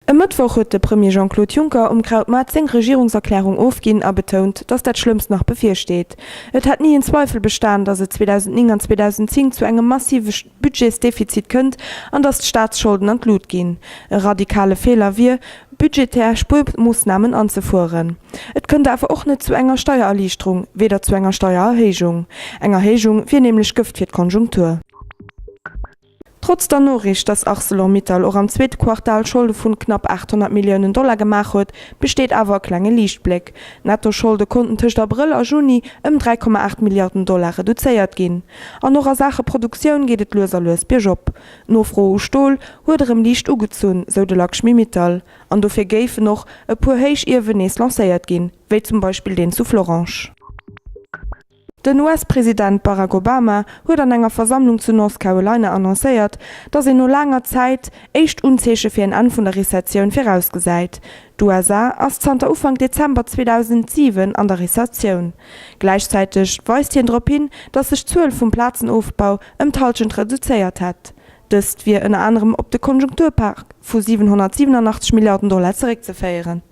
E Mëttwoch huet de Premier Jean-Claude Juncker um Krautmaart seng Regierungserklärung ofginn a betount, datt dat Schlëmmst nach bevirsteet. Et hätt ni en Zweifel bestan, datt et 2009 an 2010 zu engem massive Budgetsdefizit kënnt an datt d'Staatsscholden an d'Lut ginn. E radikale Feeler wier, budgetär Spuermoossnamen anzefueren. Et kënnt awer och net zu enger Steiererliichterung, weder zu enger Steiererhéijung. Eng Erhéijung wier nämlech Gëft fir d'Konjunktur. Trotz der Noriicht, dass Arcelor-Mittal och am zweete Quartal Scholde vun knapp 800 Milliounen Dollar gemaach huet, besteet awer e klenge Liichtbléck. D'Netto-Scholde konnten tëscht Abrëll a Juni ëm 3,8 Milliarden Dollar reduzéiert ginn. An och a Saache Produktioun geet et lues a lues biergop. D'Nofro u Stol huet erëm liicht ugezunn, sou de Lakshmi Mittal. An dofir géifen och e puer Héichiewen nees lancéiert ginn, wéi zum Beispill deen zu Florange. Den US-President Barack Obama huet an enger Versammlung zu North Carolina annoncéiert, datt een no laanger Zäit éischt Unzeeche fir en Enn vun der Rezessioun virausgesäit. D'USA ass zanter Ufank Dezember 2007 an der Rezessioun. Gläichzäiteg weist hien drop hin, datt sech d'Zuel vum Plazenofbau ëm d'Hallschent reduzéiert hätt. Dëst wier ënner anerem op de Konjunkturpak vu 787 Milliarden Dollar zeréckzeféieren.